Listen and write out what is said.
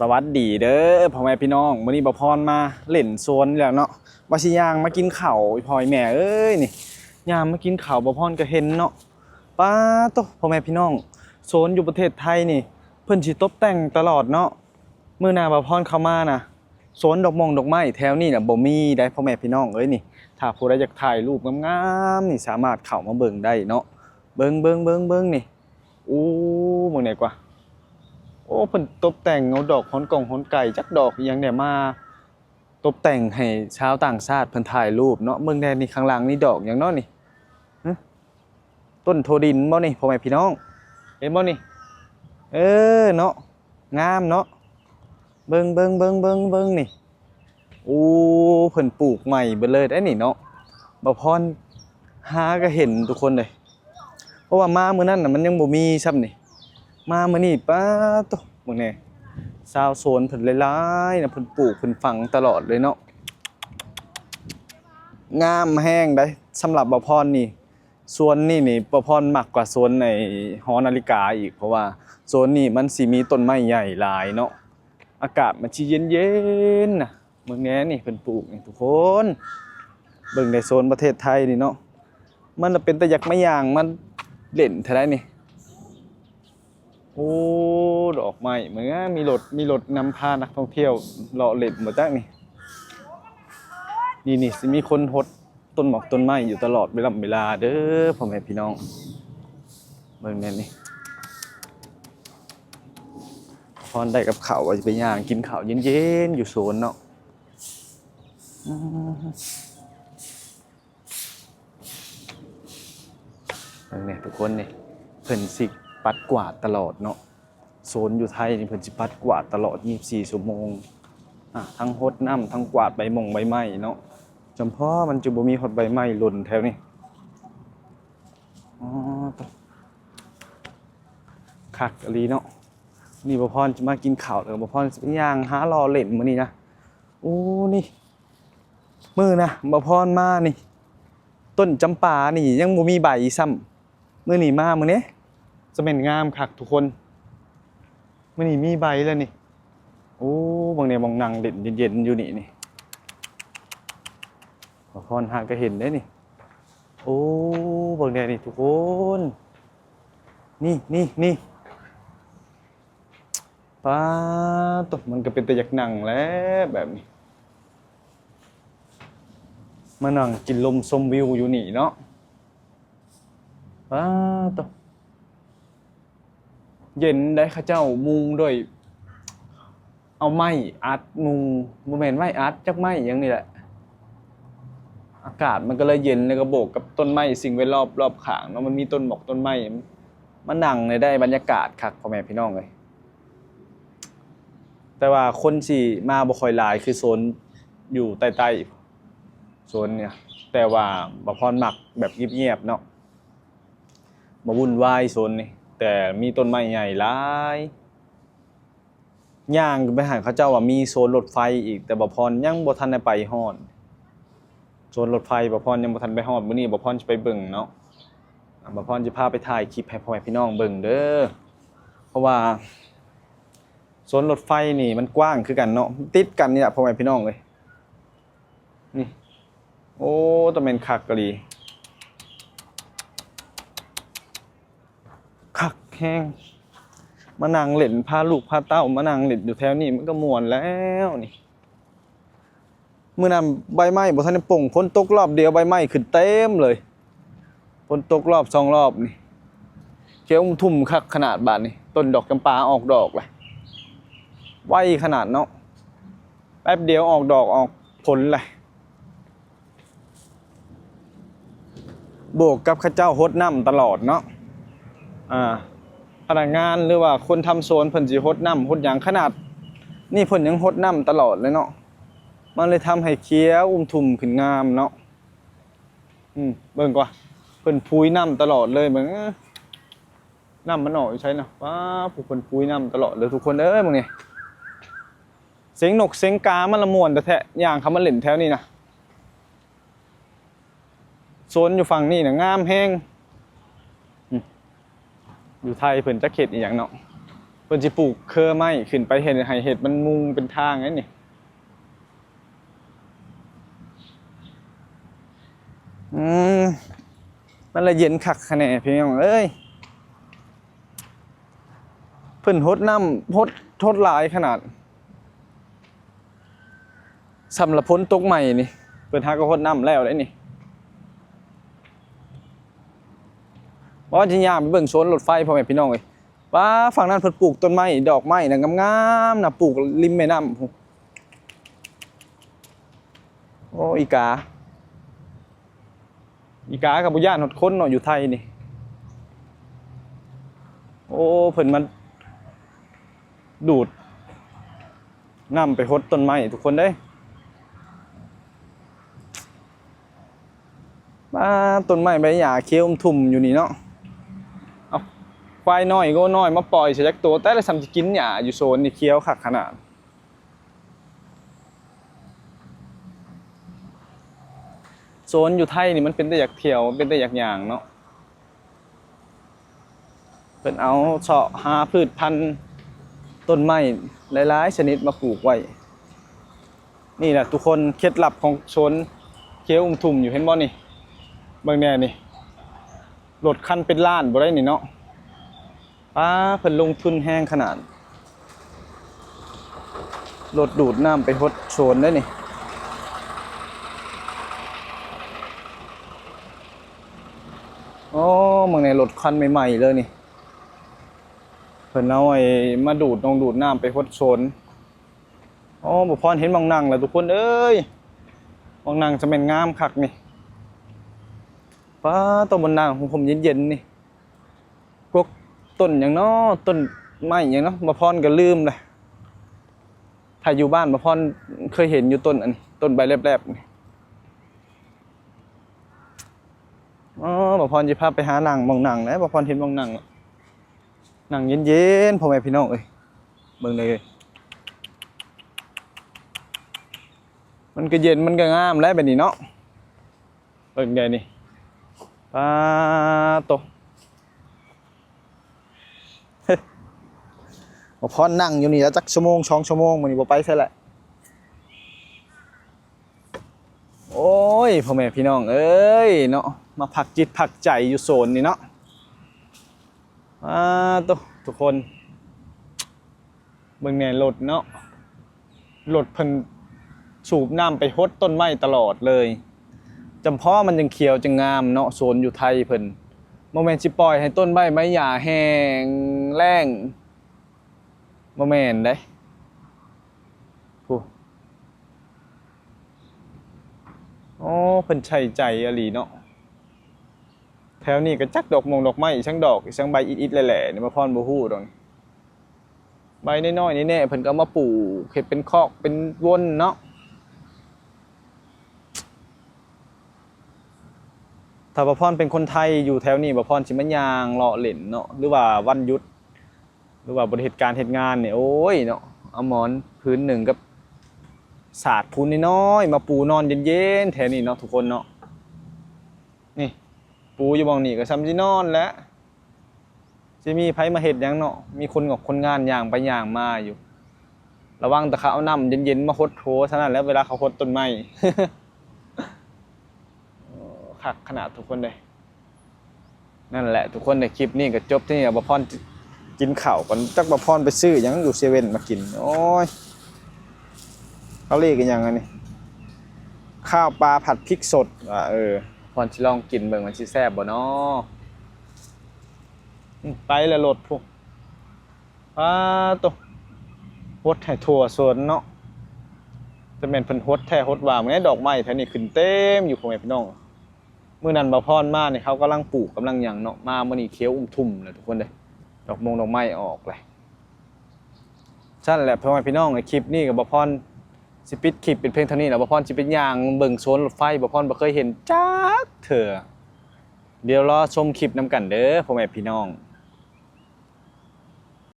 ສະຫວັດດີເດີພໍ່ແມ່ພີ່ນ້ອງ, ມື້ນີ້ບ່າວພອນມາຫຼິ້ນສວນແລ້ວເນາະ, ວ່າຊິຍ່າງມາກິນເຂົ້າ ອີ່ພໍ່ອີ່ແມ່ເອີຍນີ້, ຍ່າງມາກິນເຂົ້າ ບ່າວພອນກໍເຫັນເນາະ, ປາໂຕ ພໍ່ແມ່ພີ່ນ້ອງ, ສວນຢູ່ປະເທດໄທນີ້ ເພິ່ນຊິຕົບແຕ່ງຕະຫຼອດເນາະ. ມື້ໜ້າບ່າວພອນເຂົ້າມານະ ສວນດອກມ່ວງດອກໄມ້ແຖວນີ້ນະບໍ່ມີໃດ໋ ພໍ່ແມ່ພີ່ນ້ອງເອີຍນີ້. ຖ້າຜູ້ໃດຢາກຖ່າຍຮູບງາມໆນີ້ ສາມາດເຂົ້າມາເບິ່ງໄດ້ເນາະ. ເບິ່ງ ເບິ່ງ ເບິ່ງ ເບິ່ງນີ້. ໂອ້ ເບິ່ງແດ່ກວ່າ. ໂອ້ ເພິ່ນຕົບແຕ່ງເອົາດອກຮອນກ່ອງຮອນໄກ່ ຈັກດອກອີ່ຫຍັງແດ່ ມາຕົບແຕ່ງໃຫ້ຊາວຕ່າງຊາດເພິ່ນຖ່າຍຮູບເນາະ. ເບິ່ງແດ່ນີ້ ຂ້າງຫຼັງນີ້ດອກຫຍັງເນາະນີ້? ຮະ? ຕົ້ນຖົ່ວດິນບໍ່ນີ້ ພໍ່ແມ່ພີ່ນ້ອງ? ເຫັນບໍ່ນີ້? ເອີເນາະ, ງາມເນາະ. ເບິ່ງ ເບິ່ງ ເບິ່ງ ເບິ່ງ ເບິ່ງນີ້. ໂອ້ ເພິ່ນປູກໃໝ່ເບິດເລີຍໄດ໋ນີ້ເນາະ. ບ່າວພອນຫາກໍເຫັນທຸກຄົນເລີຍ, ເພາະວ່າມາມື້ນັ້ນນະມັນຍັງບໍ່ມີຊ້ຳນີ້, ມາມື້ນີ້ ປາໂຕ ເບິ່ງແດ່, ຊາວສວນເພິ່ນຫຼາຍໆນະ, ເພິ່ນປູກເພິ່ນຝັງຕະຫຼອດເລີຍເນາະ. ງາມແຮງໃດ໋ ສຳລັບບ່າວພອນນີ້. ສວນນີ້ນີ້ ບ່າວພອນມັກກວ່າສວນໃນຫໍນາລິກາອີກ, ເພາະວ່າສວນນີ້ມັນຊິມີຕົ້ນໄມ້ໃຫຍ່ຫຼາຍເນາະ, ອາກາດມັນຊິເຢັນໆນະ. ເບິ່ງແດ່ນີ້ ເພິ່ນປູກນີ້ທຸກຄົນ, ເບິ່ງໃນໂຊນປະເທດໄທນີ້ເນາະ, ມັນລະເປັນຕາຢາກມາຍ່າງມາຫຼິ້ນແທ້ໃດ໋ນີ້. ໂອ້ ດອກໄມ້ ເບິ່ງ ມີລົດ ມີລົດນຳພານັກທ່ອງທ່ຽວເລາະຫຼິ້ນບໍ່ຈັກນີ້. ນີ້ໆ ຊິມີຄົນຫົດ ຕົ້ນໝາກຕົ້ນໄມ້ຢູ່ຕະຫຼອດເວລາເວລາເດີ ພໍ່ແມ່ພີ່ນ້ອງ. ເບິ່ງແດ່ນີ້ ພອນໄດ້ກັບເຂົ້າ ວ່າຊິໄປຍ່າງກິນເຂົ້າເຢັນໆຢູ່ສວນເນາະ. ອືມ ເບິ່ງແດ່ທຸກຄົນນີ້ ເພິ່ນຊິປັດກວາດຕະຫຼອດເນາະ. ໂຊນຢູ່ໄທນີ້ເພິ່ນຊິປັດກວາດຕະຫຼອດ ຊາວສີ່ຊົ່ວໂມງ, ອາ ທັງຫົດນ້ຳ ທັງກວາດໃບໝົງໃບໄມ້ເນາະ. ຈຳພໍມັນຈະບໍ່ມີຮອດໃບໄມ້ຫຼົ່ນແຖວນີ້. ອໍ ຄັກອີ່ຫຼີເນາະ. ນີ້ບ່າວພອນຈະມາກິນເຂົ້າ ແລ້ວບ່າວພອນຊິໄປຍ່າງຫາເລາະຫຼິ້ນມື້ນີ້ນະ. ໂອ້ ນີ້ ມື້ນະ ບ່າວພອນມານີ້ ຕົ້ນຈຳປານີ້ຍັງບໍ່ມີໃບຊ້ຳ, ມື້ນີ້ມາມື້ນີ້ ຈະແມ່ນງາມຄັກທຸກຄົນ. ມື້ນີ້ມີໃບແລ້ວນີ້. ໂອ້ ເບິ່ງແດ່ ບ່ອນນັ່ງຫຼິ້ນເຢັນໆຢູ່ນີ້ນີ້, ບ່າວພອນຫາກະເຫັນເດ້ນີ້. ໂອ້ ເບິ່ງແດ່ນີ້ທຸກຄົນ, ນີ້ໆໆ. ປາໂຕ ມັນກໍເປັນຕາຢາກນັ່ງແຫຼະແບບນີ້, ມານັ່ງກິນລົມຊົມວິວຢູ່ນີ້ເນາະ. ປາໂຕ ເຢັນໄດ໋, ເຂົາເຈົ້າມຸງດ້ວຍ ເອົາໄມ້ອັດມຸງ, ບໍ່ແມ່ນໄມ້ອັດ ຈັກໄມ້ຫຍັງນີ້ແຫຼະ. ອາກາດມັນກໍເລີຍເຢັນ ແລ້ວກໍບວກກັບຕົ້ນໄມ້ສິ່ງແວດລ້ອມລອບຂ້າງເນາະ, ມັນມີຕົ້ນໝອກຕົ້ນໄມ້ ມານັ່ງໄດ້ບັນຍາກາດຄັກ ພໍ່ແມ່ພີ່ນ້ອງເອີຍ. ແຕ່ວ່າຄົນຊິມາບໍ່ຄ່ອຍຫຼາຍຄືໂຊນຢູ່ໃຕ້ໆ ໂຊນນີ້, ແຕ່ວ່າບ່າວພອນມັກແບບງຽບໆເນາະ, ບໍ່ວຸ່ນວາຍໂຊນນີ້, ແຕ່ມີຕົ້ນໄມ້ໃຫຍ່ຫຼາຍ. ຍ່າງໄປຫາເຂົາເຈົ້າວ່າມີໂຊນລົດໄຟອີກ, ແຕ່ບ່າວພອນຍັງບໍ່ທັນໄດ້ໄປຮອດ. ໂຊນລົດໄຟບ່າວພອນຍັງບໍ່ທັນໄປຮອດ, ມື້ນີ້ບ່າວພອນຊິໄປເບິ່ງເນາະ, ບ່າວພອນຊິພາໄປຖ່າຍຄລິບໃຫ້ພໍ່ແມ່ພີ່ນ້ອງເບິ່ງເດີ. ເພາະວ່າໂຊນລົດໄຟນີ້ມັນກວ້າງຄືກັນເນາະ, ຕິດກັນນີ້ລະ ພໍ່ແມ່ພີ່ນ້ອງເອີຍ. ນີ້ ໂອ້ ຕາແມ່ນຄັກອີ່ຫຼີ, ຄັກແຮງ. ມານັ່ງຫຼິ້ນ ພາລູກພາເຕົ້າມານັ່ງຫຼິ້ນຢູ່ແຖວນີ້ ມັນກໍມ່ວນແລ້ວນີ້. ມື້ນັ້ນໃບໄມ້ບໍ່ທັນໄດ້ປົ່ງ, ຝົນຕົກລອບດຽວໃບໄມ້ຂຶ້ນເຕັມເລີຍ. ຝົນຕົກລອບສອງລອບນີ້ ຂຽວອຸ່ມທຸ່ມຄັກຂະໜາດ. ບາດນີ້ຕົ້ນດອກຈຳປາອອກດອກແລ້ວ, ໄວຂະໜາດເນາະ, ແປັບດຽວອອກດອກອອກຜົນແລ້ວ. ບວກກັບເຂົາເຈົ້າຫົດນ້ຳຕະຫຼອດເນາະ, ອາ ພະນັກງານ ຫຼືວ່າຄົນທຳສວນເພິ່ນຊິຫົດນ້ຳຫົດຫຍັງ, ຂະໜາດນີ້ເພິ່ນຍັງຫົດນ້ຳຕະຫຼອດເລີຍເນາະ. ມັນເລີຍທຳໃຫ້ຂຽວອຸ່ມທຸ່ມຂຶ້ນງາມເນາະ. ອືມ ເບິ່ງກວ່າ ເພິ່ນຜຸຍນ້ຳຕະຫຼອດເລີຍ. ເບິ່ງ ນ້ຳມັນອອກຢູ່ໃສນະ? ປ້າ ຜູ້ເພິ່ນຜຸຍນ້ຳຕະຫຼອດເລີຍທຸກຄົນເອີຍ. ເບິ່ງນີ້ ສຽງນົກສຽງກາມັນລະມ່ວນແທ້ໆ ຍ່າງເຂົ້າມາຫຼິ້ນແຖວນີ້ນະ. ສວນຢູ່ຝັ່ງນີ້ນະງາມແຮງ. ອືມ ຢູ່ໄທເພິ່ນຈັກເຮັດອີ່ຫຍັງເນາະ. ພິ່ນຊິປູກເຄືອໄມ້ຂຶ້ນໄປເຮັດໃຫ້ເຮັດມັນມຸງເປັນທາງໃດນີ້. ອືມ ມັນລະເຢັນຄັກຂະແໜ່ພີ່ນ້ອງເອີຍ. ເພິ່ນຫົດນ້ຳ ຫົດ ຫົດຫຼາຍຂະໜາດ ສຳລັບຝົນຕົກໃໝ່ນີ້ ເພິ່ນຫາກໍຫົດນ້ຳແລ້ວເດ້ນີ້. ວ່າຊິຍ່າງໄປເບິ່ງສວນລົດໄຟ ພໍ່ແມ່ພີ່ນ້ອງເອີຍ. ວ້າ ຝັ່ງນັ້ນເພິ່ນປູກຕົ້ນໄມ້ ດອກໄມ້ນະງາມໆນະ ປູກລິມແມ່ນ້ຳພຸ້ນ. ໂອ້ ອີກາ ອີກາກໍບໍ່ຢ້ານຮອດຄົນເນາະ ຢູ່ໄທນີ້. ໂອ້ ເພິ່ນມາດູດນ້ຳໄປຫົດຕົ້ນໄມ້ທຸກຄົນເດ້. ມາ ຕົ້ນໄມ້ໃບຫຍ້າຂຽວອຸ້ມທຸ່ມຢູ່ນີ້ເນາະ. ເອົາ ຄວາຍນ້ອຍ ງົວນ້ອຍມາປ່ອຍໃສ່ຈັກໂຕ ແຕ່ລະສ່ຳຊິກິນຫຍ້າຢູ່ໂຊນນີ້ ຂຽວຄັກຂະໜາດ. ໂຊນຢູ່ໄທນີ້ມັນເປັນຕາຢາກທ່ຽວ ເປັນຕາຢາກຍ່າງເນາະ. ເພິ່ນເອົາເຊາະຫາພືດພັນຕົ້ນໄມ້ຫຼາຍໆຊະນິດມາປູກໄວ້. ນີ້ແຫຼະທຸກຄົນ ເຄັດລັບຂອງໂຊນຂຽວອຸ້ມທຸ່ມຢູ່ ເຫັນບໍ່ນີ້? ເບິ່ງແດ່ນີ້ ລົດຄັນເປັນລ້ານບໍ່ໄດ້ນີ້ເນາະ. ປ້າ ເພິ່ນລົງທຶນແຮງຂະໜາດ ລົດດູດນ້ຳໄປຫົດສວນເດ້ນີ້. ໂອ້ ເບິ່ງແດ່ ລົດຄັນໃໝ່ໆເລີຍນີ້ ເພິ່ນເອົາໄອ້ມາດູດນ້ອງດູດນ້ຳໄປຫົດສວນ. ໂອ້ ບໍ່ພອນເຫັນໝ່ອງນັ່ງແລ້ວທຸກຄົນເອີຍ ໝ່ອງນັ່ງຈະແມ່ນງາມຄັກນີ້. ປ້າ ໂຕ ບ່ອນນັ່ງຮົ່ມໆເຢັນໆນີ້. ກົກຕົ້ນຫຍັງເນາະ ຕົ້ນໄມ້ຫຍັງເນາະ ບ່າວພອນກໍລືມແຫຼະ. ຖ້າຢູ່ບ້ານບ່າວພອນເຄີຍເຫັນຢູ່ຕົ້ນອັນນີ້ ຕົ້ນໃບແຫຼບໆນີ້. ອໍ ບ່າວພອນຊິພາໄປຫານັ່ງ ໝ່ອງນັ່ງແຫຼະ ບ່າວພອນເຫັນໝ່ອງນັ່ງ ນັ່ງເຢັນໆ ພໍ່ແມ່ພີ່ນ້ອງເອີຍ. ເບິ່ງເດີ ມັນກໍເຢັນ ມັນກໍງາມແຫຼະແບບນີ້ເນາະ. ເບິ່ງແດ່ນີ້ ປາໂຕ ບ່າວພອນນັ່ງຢູ່ນີ້ລະຈັກຊົ່ວໂມງສອງຊົ່ວໂມງ ມື້ນີ້ບໍ່ໄປໃສແຫຼະ. ໂອ້ຍ ພໍ່ແມ່ພີ່ນ້ອງເອີຍເນາະ ມາພັກຈິດພັກໃຈຢູ່ໂຊນນີ້ເນາະ. ປາໂຕ ທຸກຄົນ ເບິ່ງແດ່ລົດເນາະ ລົດເພິ່ນສູບນ້ຳໄປຫົດຕົ້ນໄມ້ຕະຫຼອດເລີຍ. ຈຳເພາະມັນຈັ່ງຂຽວຈັ່ງງາມເນາະ ໂຊນຢູ່ໄທເພິ່ນ. ບໍ່ແມ່ນຊິປ່ອຍໃຫ້ຕົ້ນໄມ້ໃບຫຍ້າແຫ້ງແລ້ງ ບໍ່ແມ່ນເດ້ ຜູ້ ໂອ້ ເພິ່ນໃສ່ໃຈອີ່ຫຼີເນາະ. ແຖວນີ້ກໍຈັກດອກມ່ວງດອກໄມ້ ອີ່ສັງດອກ ອີ່ສັງໃບອິດໆແຫຼະໆນີ້ ບ່າວພອນບໍ່ຮູ້ດອກ. ໃບນ້ອຍໆນີ້ແນ່ ເພິ່ນກໍເອົາມາປູກເຮັດເປັນຄອກເປັນວົນເນາະ. ຖ້າບ່າວພອນເປັນຄົນໄທຢູ່ແຖວນີ້ ບ່າວພອນຊິມາຍ່າງເລາະຫຼິ້ນເນາະ ຫຼືວ່າວັນຢຸດ ຫຼືວ່າບໍ່ໄດ້ເຮັດການເຮັດງານນີ້ ໂອ້ຍເນາະ ເອົາໝອນຜືນໜຶ່ງກັບສາດພູນນ້ອຍໆມາປູນອນເຢັນໆແຖວນີ້ເນາະ ທຸກຄົນເນາະ. ນີ້ ປູຢູ່ໝ່ອງນີ້ກໍສ່ຳຊິນອນແຫຼະ ຊິມີໃຜມາເຮັດຫຍັງເນາະ. ມີຄົນງອກຄົນງານຍ່າງໄປຍ່າງມາຢູ່ ລະວັງແຕ່ເຂົາເອົານ້ຳເຢັນໆມາຫົດໂຖເທົ່ານັ້ນແຫຼະ ເວລາເຂົາຫົດຕົ້ນໄມ້. ໂອ້ ຄັກຂະໜາດທຸກຄົນເດ້. ນັ້ນແຫຼະທຸກຄົນເດ້ ຄລິບນີ້ກໍຈົບທີ່ນີ້ ບ່າວພອນກິນເຂົ້າກ່ອນ ຈັກບ່າວພອນໄປຊື້ຫຍັງຢູ່ເຊເວັ່ນມາກິນ. ໂອ້ຍ ເຂົາເອີ້ນຫຍັງອັນນີ້ ຂ້າວປາຜັດພິກສົດ. ວ່າ ເອີ ພອນຊິລອງກິນເບິ່ງວ່າຊິແຊບບໍ່ນໍ. ອືມ ໄປແລ້ວລົດພຸ້ນ. ປາໂຕ ຫົດໃຫ້ທົ່ວສວນເນາະ. ຈະແມ່ນເພິ່ນຫົດແທ້ຫົດວ່າ ມື້ນີ້ດອກໄມ້ແຖວນີ້ຂຶ້ນເຕັມຢູ່ ພໍ່ແມ່ພີ່ນ້ອງ. ມື້ນັ້ນບ່າວພອນມານີ້ ເຂົາກຳລັງປູກກຳລັງຫຍັງເນາະ ມາມື້ນີ້ຂຽວອຸ້ມທຸ່ມແລ້ວທຸກຄົນເດ້ ດອກມົງດອກໄມ້ອອກແລ້ວ. ຊັ້ນແຫຼະ ພໍ່ແມ່ພີ່ນ້ອງ ໃນຄລິບນີ້ກໍບ່າວພອນຊິປິດຄລິບເປັນພຽງເທົ່ານີ້ແຫຼະ. ບ່າວພອນຊິໄປຍ່າງເບິ່ງສວນລົດໄຟ ບ່າວພອນບໍ່ເຄີຍເຫັນຈັກເທື່ອ. ດຽວລໍຊົມຄລິບນຳກັນເດີ ພໍ່ແມ່ພີ່ນ້ອງ.